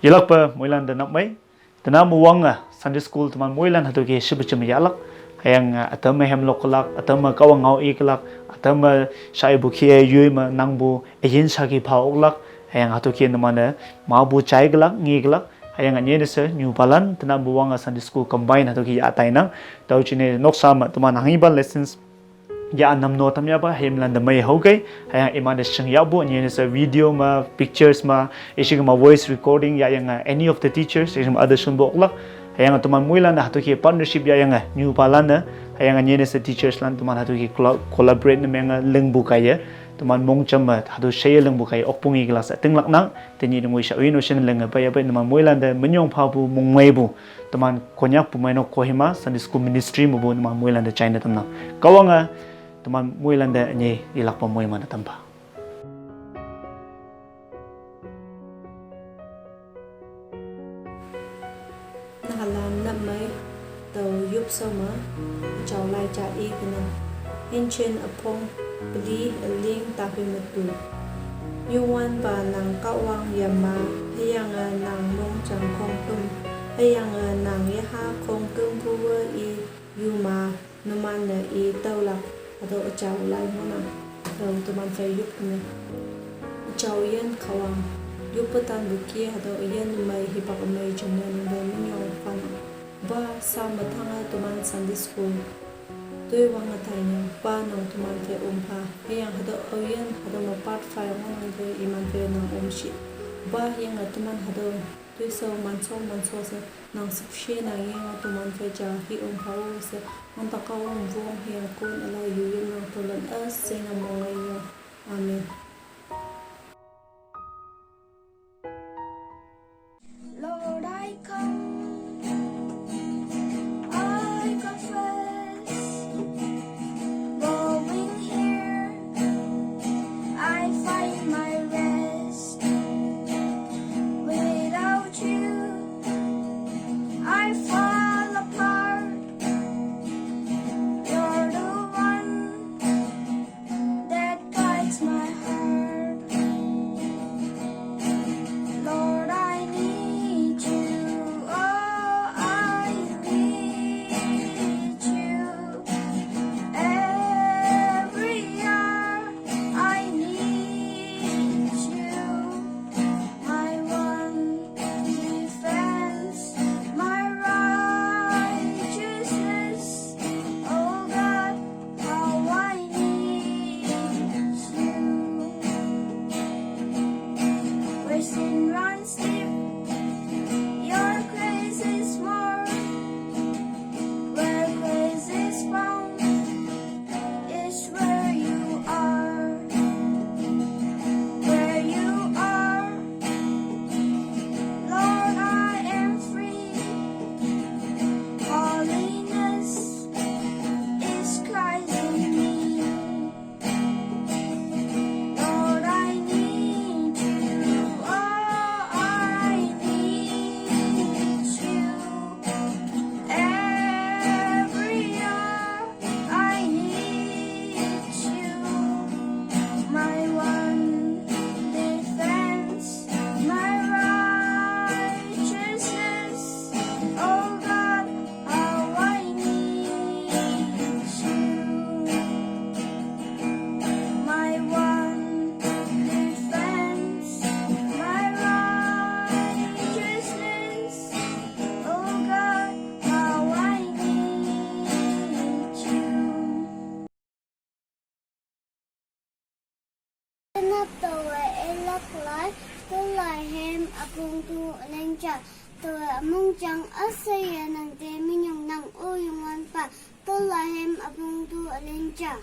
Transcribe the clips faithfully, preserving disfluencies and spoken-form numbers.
Yelakpa moilan da napmai. Tana muwanga Sunday school teman moilan hatoki shiba chim yalak. Hayang, ah, atama hem lokalak, atama kawa ngau iklak, atama shai bu kia yui ma nang bu ayin shaki pa oklak. Hayang hatoki namana ma bu chai glak, ngi glak. Hayang anye nasa nyupalan tana muwanga Sunday school combine hatoki ya atai nang. Tau chine noksa ma teman hangi ban lessons ya anam no tam ya ba, hem lan da mai hau kai, hayang iman da shing ya bu, nye sa video ma, pictures ma, ishi ma voice recording ya yang, uh, any of the teachers, ishi ma other shun bok lak, hayang teman mui lan da hatoki partnership ya yang, uh, nyupalan na, hayang nye sa teachers lan teman hatoki colla-, collaborate na menga ling bu kai ya, teman mong cham ma, hatu shaya ling bu kai, okpung i glass, ting lak nang, teni nungui sha, uin ocean ling, ba ya ba, teman mui lan da, menyong pa bu, mong mai bu, teman Konyak pemain Kohima Sunday School Ministry mubu teman muilanda China tamna. Kawanga teman muilanda nye ilak pemui mana tampa. Nahalam namai tau yup sama chau lai cha i kena. Hinchin apong peli aling tapi metu. Yuan pa nang kawang yama, hayanga nang mong chang kong tum, hayanga nang yaha kong tum buwa i yuma, numan na i tau lak, hado achau lai mona, tau tuman fai yup kena. Achau yan kawang, yup patan buki, hado yan mai hipak mai jana nang bai minyong pana. Ba sa matanga tuman Sunday school. Tui wang atai nang, ba nang tuman fai umpa, hayang hado au yan, hado ma part fai mona bai iman fai nang umshi. Ba hayang tuman hado, tui so manso manso sa, nang sipshe nang yang tuman fai ja hi umpa u sa, nang taka um vong hayang kun ala yu yung nang tulan as, say nang mong ay yung. Amen. Lord, I come, I confess, going here, I find my rest. Without you, I fall apart. You're the one that guides my heart. Lord, I need you. Oh, I need you. Every hour I need you. My one defense, my righteousness. Oh God, how I need you. Where sin runs deep, your grace is more. Where grace is found is where you are. Where you are, Lord, I am free. Holiness is Christ in me. Lord, I need you. Oh, I need you. Every hour I need you. My one defense, my righteousness. Oh God, how I need you. My one defense, my righteousness. Oh God, how I need you. Tana tawa elak lai, tawa hem apung tu alencha, tawa amung chang asaya nang te minyong nang o yung wan pa, tawa hem apung tu alencha.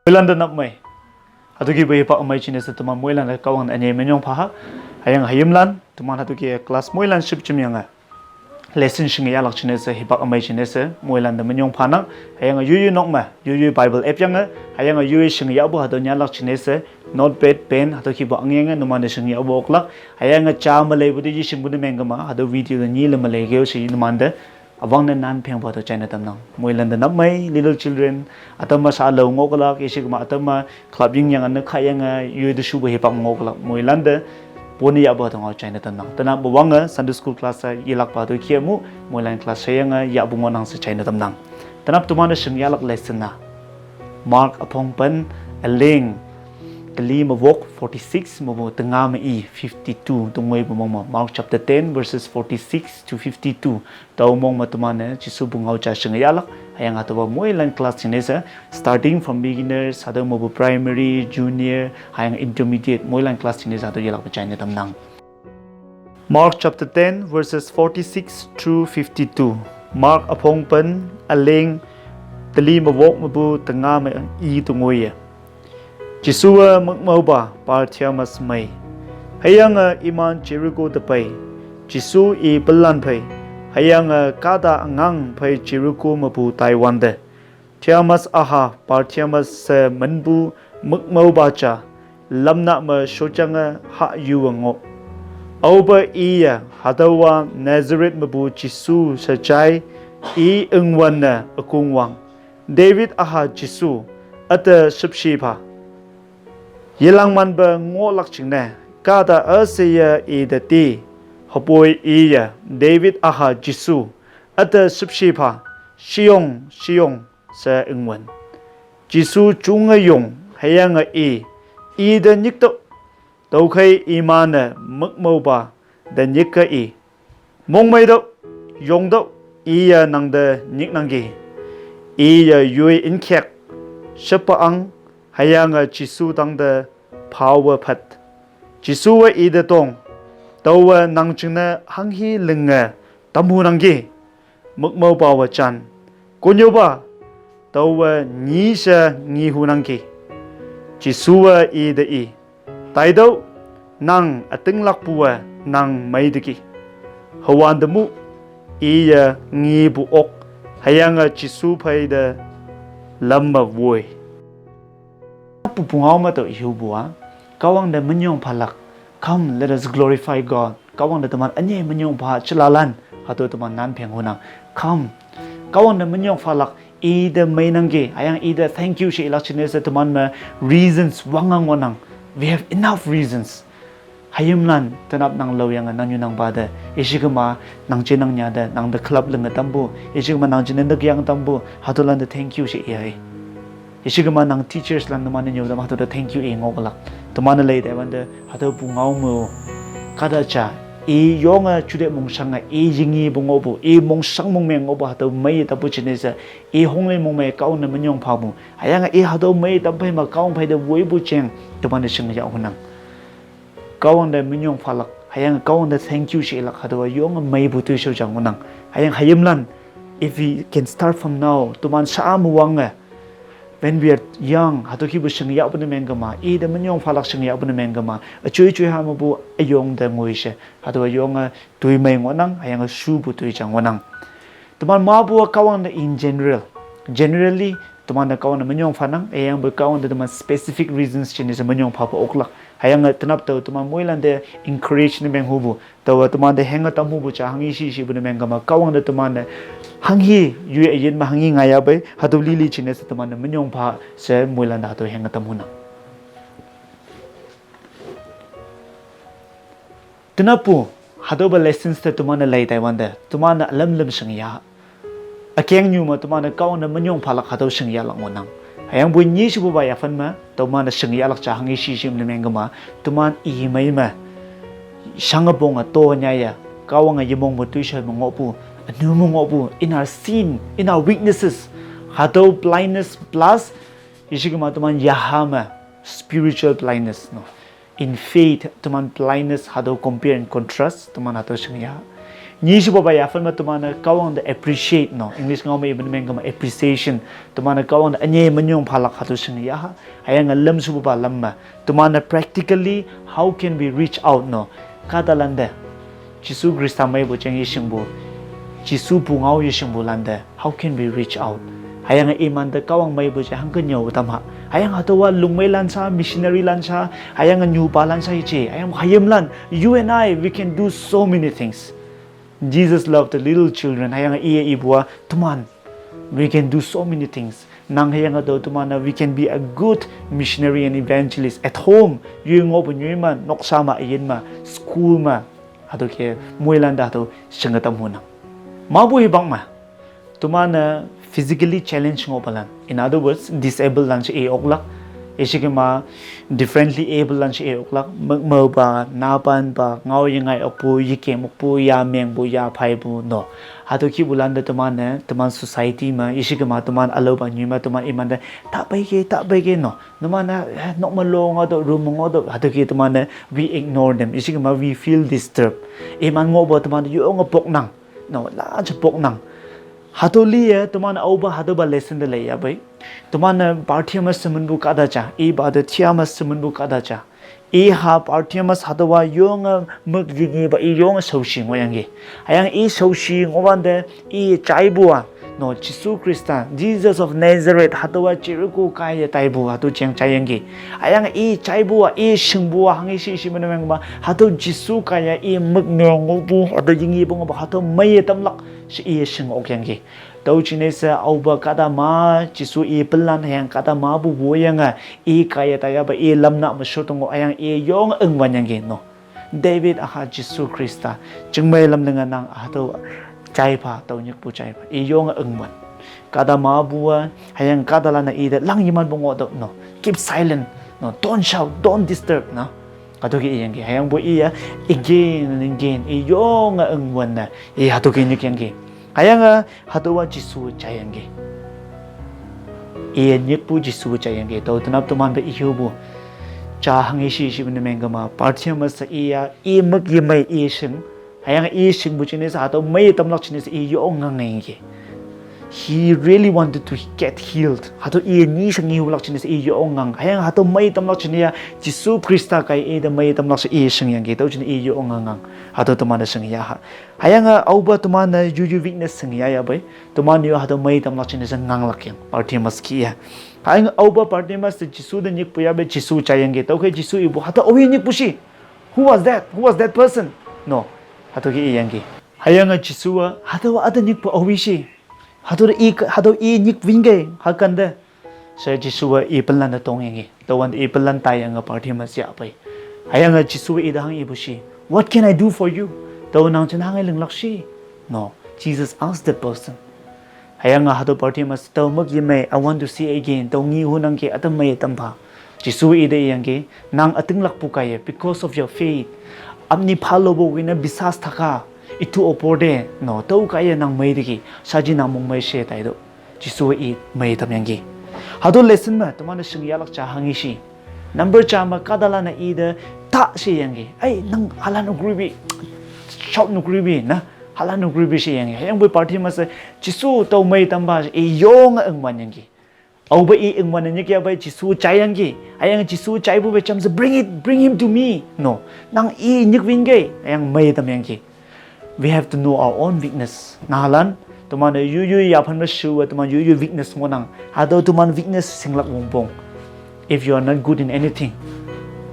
Moilan da napmei. Hatoki bu hipak amei chinese teman moilan da Kahwang da anyei menyong pha ha. Hayang hayimlan, teman hatoki class moilan ship chimyang a. Lesson shingi yalak chinese hipak amei chinese moilan da menyong pha nang. Hayang a yuyu nok ma, yuyu Bible app yang a. Hayang a yuyu shingi yabu hado nyalak chinese notepad, pen, hatoki bu angyang a, numan da shingi yabu oklak. Hayang a cha malei bu di ji shing bu da meng kama, hado video da nyi le malei keo shi numan da. Awang ne nan pheng pha to china tamnang. Moilan da napmei, little children, atam ma sa lo ngoklak, ishi kama atam ma club ying yang ane kha yang a, yue da shu ba hipak ngoklak. Moilan da poni ya ba to ngau china tamnang. Tana ba wang a Sunday school class a yilak ba to kia mu, moilan class sa yang a ya bu ngo nang sa china tamnang. Tanap teman da shing yalak lesson na. Mark apong pen, aling, teli mawok forty-six, mabu tenga ma i fifty-two, tungwe bu mong ma. Mark chapter ten, verses forty-six to fifty-two. Tau mong ma teman ne, Jisu bu ngau cha shing yalak, hayang hatoba moilan class chinese, starting from beginners, hado mabu primary, junior, hayang intermediate, moilan class chinese, hado yalak ba china tamnang. Mark chapter ten, verses forty-six through fifty-two. Mark apong pen, aling, teli mawok mabu tenga ma i tungwe. Jisu a mukmau ba Bartimaeus mei. Hayang a iman Jericho da pei. Jisu i pelan pei. Hayang a kada angang pei Jericho mabu taiwan de. Timaeus aha Bartimaeus se menbu mukmau ba cha. Lamna ma shochang a ha yu a ngo. Auba i ya hadawa Nazareth mabu Jisu sa chai i ingwan na akungwang. David aha Jisu, ata shipshi pha. Yelang man ba ngo lak ching ne, kada a se ya i da ti, hapoi i ya, David aha Jisu, ata shipshi pha, shiyong, shiyong, sa ingwan. Jisu chung a yong, hayang a i, i da nyik to, tau khai i ma na mukmau ba, da nyik a i. Mongmei dok, yong dok, i ya nang da nyik nang ki. I ya yui in khek, shepa ang, hayang a Jisu tang da phawa phat. Jisu wa i da tong, tau wa nang ching na hang hi ling a, tam hu nang ki. Mukmau ba wa chan. Kunyo ba, tau wa nyi sha ngi hu nang ki. Jisu wa i da i. Tai dau, nang ating lak pu wa nang mai da ki. Hawan da mu, i ya ngi bu ok, hayang a Jisu pai da lam ma woi. Pu pungau ma tau i hu bu a, Kahwang da menyong phalak. Come, let us glorify God. Kahwang da teman anyei menyong pha chilalan, hatu teman nan pheng hunang. Come. Kahwang da menyong phalak, i da mei nang ki, ayang i da thank you shi ilak chine se teman ma reasons wangang wanang. We have enough reasons. Hayimlan, tanap nang lo yang nang yu nang ba da, ishi kama, nang che nang nya da, nang da club leng tambu, ishi kama nang che nang da yang tambu, hatu lan da thank you shi i ai. Ishi kama nang teachers lan teman nyo da hatu da thank you i ngok lak. Teman lei da ban da, hatu bu ngau mu. Kada cha, i yong a chude mong shang a, i yingi bu ngo bu, i mong shang mong meng ngo bu, hatu mei ta bu chine se, i hong le mong mei kau na menyong pha bu. Ayang a i hatu mei ta pai ma kau pai da woi bu cheng, teman da sheng ya hunang. Kahwang da menyong phalak, hayang Kahwang da thank you shi lak, hatu yong a mei bu tu shau jang hunang. Hayang hayimlan, if we can start from now, teman sha mu wang a, when we are young, hatu ki bu sheng ya bu ne meng kama, i da menyong phalak sheng ya bu ne meng kama, a chui chui ha mu bu a yong da ngui she, hatu yong a tui mei ngonang, ayang a shu bu tui chang ngonang. Teman ma bu Kahwang da in general. Generally, teman da Kahwang da menyong phanang, ayang bu Kahwang da teman specific reasons chine se menyong pha pa oklak. Hayang a tanap tau teman moilan da encourage ne meng hu bu. Tau teman da heng a tam hu bu cha hang ishi shi bu ne meng kama Kahwang da teman da hang hi yu a yin ma hang hi ngaya bai, hatu lili chine se teman da menyong pha se moilan da hatu heng a tam hunang. Tena pu, hatu ba lessons te teman na lei Taiwan te, teman na alam lam sheng ya. Akeng nyu ma teman na Kahwang na menyong phalak hatu sheng ya lak ngonang. Hayang bu nyi shi bu ba ya fan ma, teman na sheng ya lak cha hang ishi shi mne meng ma, teman i mai ma. Shang a bong a to nya ya, Kahwang a yimong bu tui shai ma ngo bu, anu ma ngo bu, in our sin, in our weaknesses. Hatu blindness plus, ishi ma teman ya ha ma, spiritual blindness, no. In faith, teman blindness hatu compare and contrast, teman hatu sheng ya. Nyi shuba ba ya fan ma teman-e Kahwang te appreciate no. English ngao me iben meng kama appreciation. Teman-e Kahwang te anye menyong phalak hatu shing ya ha. Hüyange lüm shuba ba lam ma. Teman-e practically how can we reach out no? Kahtalan te Jesu Khrista meipu jeng yeshingpu, Jesu pu ngao yeshingpu lan te how can we reach out? Hüyange iman te Kahwang meipu je hangke nyüo tam ha. Hüyange hatüowa lungmeilan sha, missionary lan sha, hüyange nyupalan sha yeje. Hüyange hayimlan, you and I, we can do so many things. Jesus loved the little children. Hüyange iye ipu-a teman, we can do so many things. Nang hüyange tao teman-e, we can be a good missionary and evangelist at home. Yoi ngohpu nyoi me, noksa me, üyin me, school me. Hatüo ke moilan te hatüo shinge tam hunang. Mapu hipak me, teman-e physically challenge ngohpalan. In other words, disabled lan she i oklak. Ishikema differently abled lan she i oklak. Mükmüopa, napanpa, ngao yengai okpu, yekem okpu, ya mengpu, ya phaipu, no. Hatüo kihpulan te teman-e, teman society me, ishikema teman ülaopa nyoi me, teman iman te, ta peike, ta peike, no. Numan-e, eh, nok me long ado, room me ngo ado, hatüo ke teman-e, we ignore them. Ishikema we feel disturbed. Iman ngohpu teman-e yonge poknang. No, laja poknang. Hatüo liye teman aopa hatüopa lesson te lei ya pei. Teman-e Bartimaeus she minpu kahta ja, ipa te Timaeus she minpu kahta ja. I ha Bartimaeus hatüowa yonge mük yingipa i yonge shaoshi ngohyangki. Hüyange i shaoshi ngohwante i jaipu-a, no, Jesu Khrista, Jesus of Nazareth, hatüowa Jericho kaiye taipu hatüo jeng jaiyangki. Hüyange i jaipu-a, i shingpu-a, hanghe shi shi mene mengma, hatüo Jesu kaiye i mük me ngohpu, hatüo yingipu ngohpu, hatüo meiye tamlak she iye shing okyangki. Tüo jingne she aopa kahta ma, Jesu i pinlan hüyange kahta mapu woyange, i kaiye taiyape i lamna me shotong-o hüyange i yonge üngwanyangki, no. David üha Jesu Khrista, chingmei lam linge nang hatüo jaipha, tao nyikpu jaipha, i yonge üngwan. Kahta mapu-a, hüyange kahtalan-e ite lang yemanpu ngohtüoh, no. Keep silent, no. Don't shout, don't disturb, no. Hatüo ke iyangki, hüyangpoi iye, again and again, i yonge üngwan-e, i hatüo ke nyikyangki. Hüyange hatüowa Jesu jaiyangki. Iye nyikpu Jesu jaiyangki. Tao tenap teman pe ihupu. Ja hanghe shi shipu ne mengkema. Bartimaeus she iya, i mük yemei i shing. Hüyange i shingpu jingne she hatüo mei tamlak jingne she i yonge ngangki. He really wanted to get healed. Hatüo i nyi she ngihulak jingne she i yonge ngang. Hüyange hatüo mei tamlak jingne ya Jesu Khrista kaiye ite mei tamlak she i shingyangki. Tüo jingne i yonge ngang. Hatüo teman-e shingya ha. Hüyange aopa teman-e yuyu witness shingya ya pei. Teman-e hatüo mei tamlak jingne she nganglak yang. Bartimaeus kih ya. Hüyange aopa Bartimaeus te Jesu te nyikpu ya pei Jesu jaiyangki. Tüokhei Jesu ipu hatüo aohi nyikpu shi. Who was that? Who was that person? No. Hatüo ke iyangki. Hüyange Jesu-a hatüowa üte nyikpu aohi shi. Hatüo i, hatüo i nyik wingke hakante. She Jesu-a i pinlan te tongyangki. Tüowante i pinlan taiyange Bartimaeus yah pei. Hüyange Jesu-a ite hang ipu shi. What can I do for you? Tao nang jin hanghe linglak shi? No. Jesus asked that person. Hüyange hatüo Bartimaeus tao mük yemei, I want to see again. Tao ngihunangki ütam mei tampha. Jesu ite iyangki, nang ütinglakpu kaiye, because of your faith. Apni phalopu kine biswas thaka, itu opor te, no, tüo kaiye nang mei teki, shaaji nang mongmei she taitüoh. Jesu i mei tamyangki. Hatüo lesson me, teman-e shingyahlak ja hanghe shi. Number ja me kahtalan-e ite, ta sheyangki. Ei, nang halan-o gribi, shop no gribi, na, halan-o gribi sheyangki. Hüyangpoi Bartimaeus she, Jesu tüo mei tampha she, i yonge üngwanyangki. Aope i üngwan-e nyik ya pei Jesu jaiyangki. Hüyange Jesu jaipu pei jamshe, bring it, bring him to me. No. Nang i nyik wingke. Hüyange mei tamyangki. We have to know our own weakness. Nahalan, teman-e yuyu yaphan me shuwe, teman yuyu weakness ngohnang. Hatüo teman weakness shinglak wongpong. If you are not good in anything,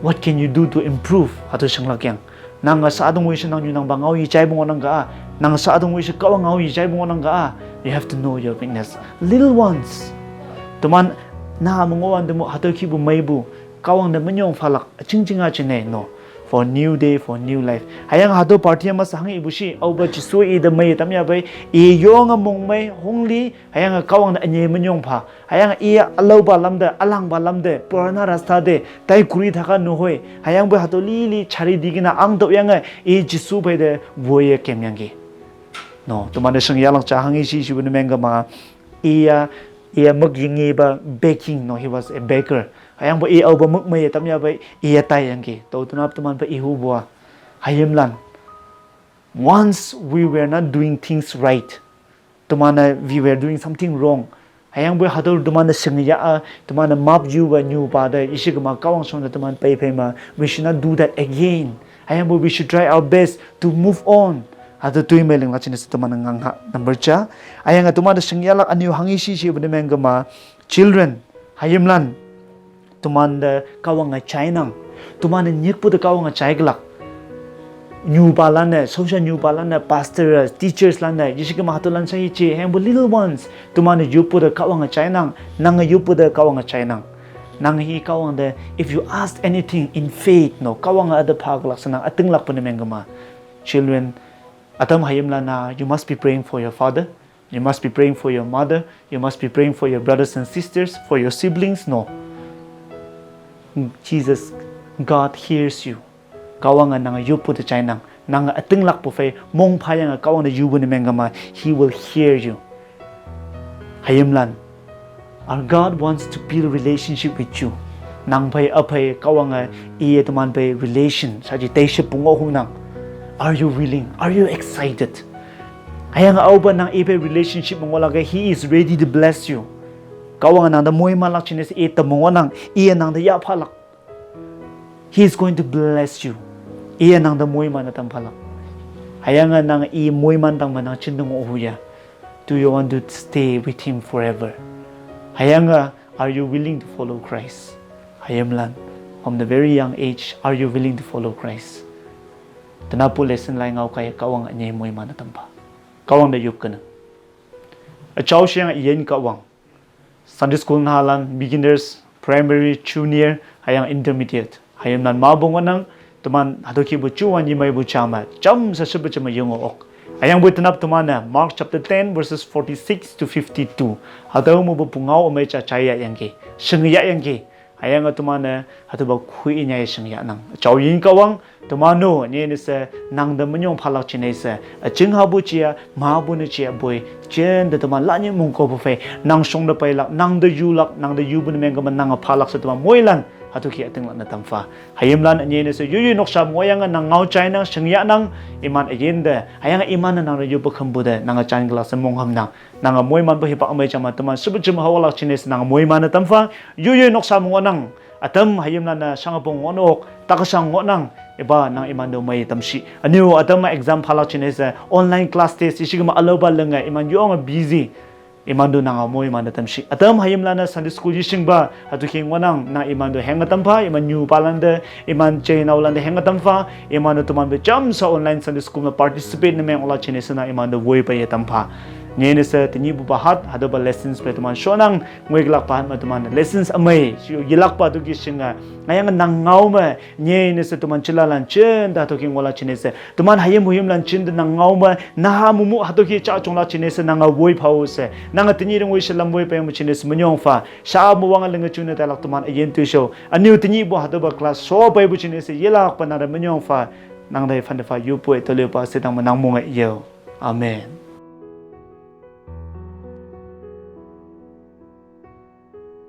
what can you do to improve? Hatüo shinglak yang. Nang-a sha tong woi she nang nyu nang pa ngao yejaipu ngohnang ka-a. Nang sha tong woi she Kahwang ngao yejaipu ngohnang ka-a. You have to know your weakness. Little ones. Teman, na me ngohwante mo hatüo kihpu meipu. Kahwang te minyong phalak. Üjing jing-a jingne, no. For a new day, for a new life. Hüyange hatüo Bartimaeus hanghe ipu shi. Aopa Jesu ite mei tam ya pei. I yonge mongmei, hongli. Hüyange Kahwang te ünyei minyong pha. Hüyange iya ülaopa lam te, ülangpa lam te, purana rasta te, tai kuri thaka nuhoi. Hüyangpoi hatüo lili jari dikena ang tüoyange, i Jesu phei te woiye kemyangki. No, teman-e shingyahlak ja hanghe shi shipu ne mengkema, iya, iya mük yingipa begging, no, he was a beggar. Hüyangpoi i aopa mük meiye tam ya pei, iya taiyangki. Tüo tenap teman pe ihupu-a. Hayimlan. Once we were not doing things right, teman-e we were doing something wrong. Hüyangpoi hatüo teman-e shinge ya-a, teman-e map yupa nyupa te, yeshikema Kahwang shonne teman peiphei me, we should not do that again. Hüyangpoi we should try our best to move on. Hatüo toimei linglak jingne she teman-e ngang ha number ja. Hüyange teman-e shinge yahlak ünyu hanghe shi shipu ne mengkema, children, hayimlan, teman te Kahwange jainang. Teman-e nyikpu te Kahwange jaikelak. Nyupalan-e, social nyupalan-e, pastor, teachers lan-e, yeshikema hatüolan sa yeje, hüyangpoi little ones, teman-e yoppu te Kahwange jainang, nange yoppu te Kahwange jainang. Nang hi Kahwang te, if you ask anything in faith, no, Kahwange üte phakelak she nang ütinglakpu ne mengkema. Children, ütam hayimlan-a, you must be praying for your father. You must be praying for your mother. You must be praying for your brothers and sisters, for your siblings. No. Jesus, God hears you. Kahwange nange yoppu te jainang. Nange ütinglakpu phei mong phayange Kahwang te yupu ne mengkema, He will hear you. Hayimlan, our God wants to build relationship with you. Nang phei üphei Kahwange iye teman phei relation shaji teisheppu ngohhunang. Are you willing? Are you excited? Hüyange aopa nang i phei relationship me ngohlak-e, He is ready to bless you. Kahwange nang te moimanlak jingne she i tamme ngohnang, iye nang te yahphalak. He is going to bless you. Iye nang te moiman-e tamphalak. Hüyange nang i moiman tangme nang jinte ngohhu ya. Do you want to stay with Him forever? Hüyange, are you willing to follow Christ? Hayimlan, from the very young age, are you willing to follow Christ? Tenapo lesson lai ngao kaiye Kahwange ünyei moiman-e tampha. Kahwang te yop kenang. Üjao sheyange üyin Kahwang. Sunday school nahalan, beginners, primary, junior, hüyange intermediate. Hayimlan mepu ngohnang, teman hatüo kihpu juwan yemeipu ja me, jamshe shepu jame yengo ok. Hüyangpoi tenap teman-e Mark chapter ten verses forty-six to fifty-two. Hatüo mepu pungao ümei ja jai yahyangki, shinge yahyangki. Hüyange teman-e hatüopa khoi inyai shinge yahnang. Jao yin Kahwang, teman-o, nyene she, nang te minyong phalak jingne she, üjing hapu ja, mapu ne ja poi, jinte teman lanyi mongkopu phei, nang shongte peilak, nang te yulak, nang te yupu ne mengkema nange phalak she teman moilan, hatüo kih ütinglak ne tampha. Hayimlan ünyene she, yoiyoi noksha me ngohyange nang ngao jainang, shinge yahnang, iman üyin te, hüyange iman-e nang te yoppu khümpu te, nange jankelak she monghümnang. Nange moimanpu hipak ümei ja me teman shepu jame haolak jingne she nange moiman-e tampha, yoiyoi noksha me ngohnang, ütam hayimlan-e shangepu ngohnok, takshang ngohnang, ipa nang iman te mei tamshi. Ünyu ütam me exam phalak jingne she online class test yeshikema ülaopa linge iman yonge busy. Iman te nange moiman-e tamshi. Ütam hayimlan-e Sunday school yeshingpa, hatüo kih ngohnang, nang iman te henge tampha, iman nyupalan te, iman jeinaolan te henge tampha, iman-o teman phei jamshe online Sunday school me participate ne meng oklak jingne she nang iman te woipa ye tampha. Nyene she tenyihpupa hat, hatüopa lessons phei teman shonnang, ngoikelakpa hat me teman lessons ümei, yelakpa tüo kih shinge. Hüyange nang ngao me, nyene she teman jilalan jinte hatüo kih ngohlak jingne she. Teman hayim hayimlan jinte nang ngao me, naha mumu hatüo kih ja jonglak jingne she nange woi phao she. Nange tenyih te ngoi she lam woi peipu jingne she minyong pha. Sha me wange linge june tailak teman üyin toishao. Ünyu tenyihpu hatüopa class sho peipu jingne she yelakpa nang te minyong pha. Nang te phante pha yoppu-e toloipa she tangme nang monge yao. Amen.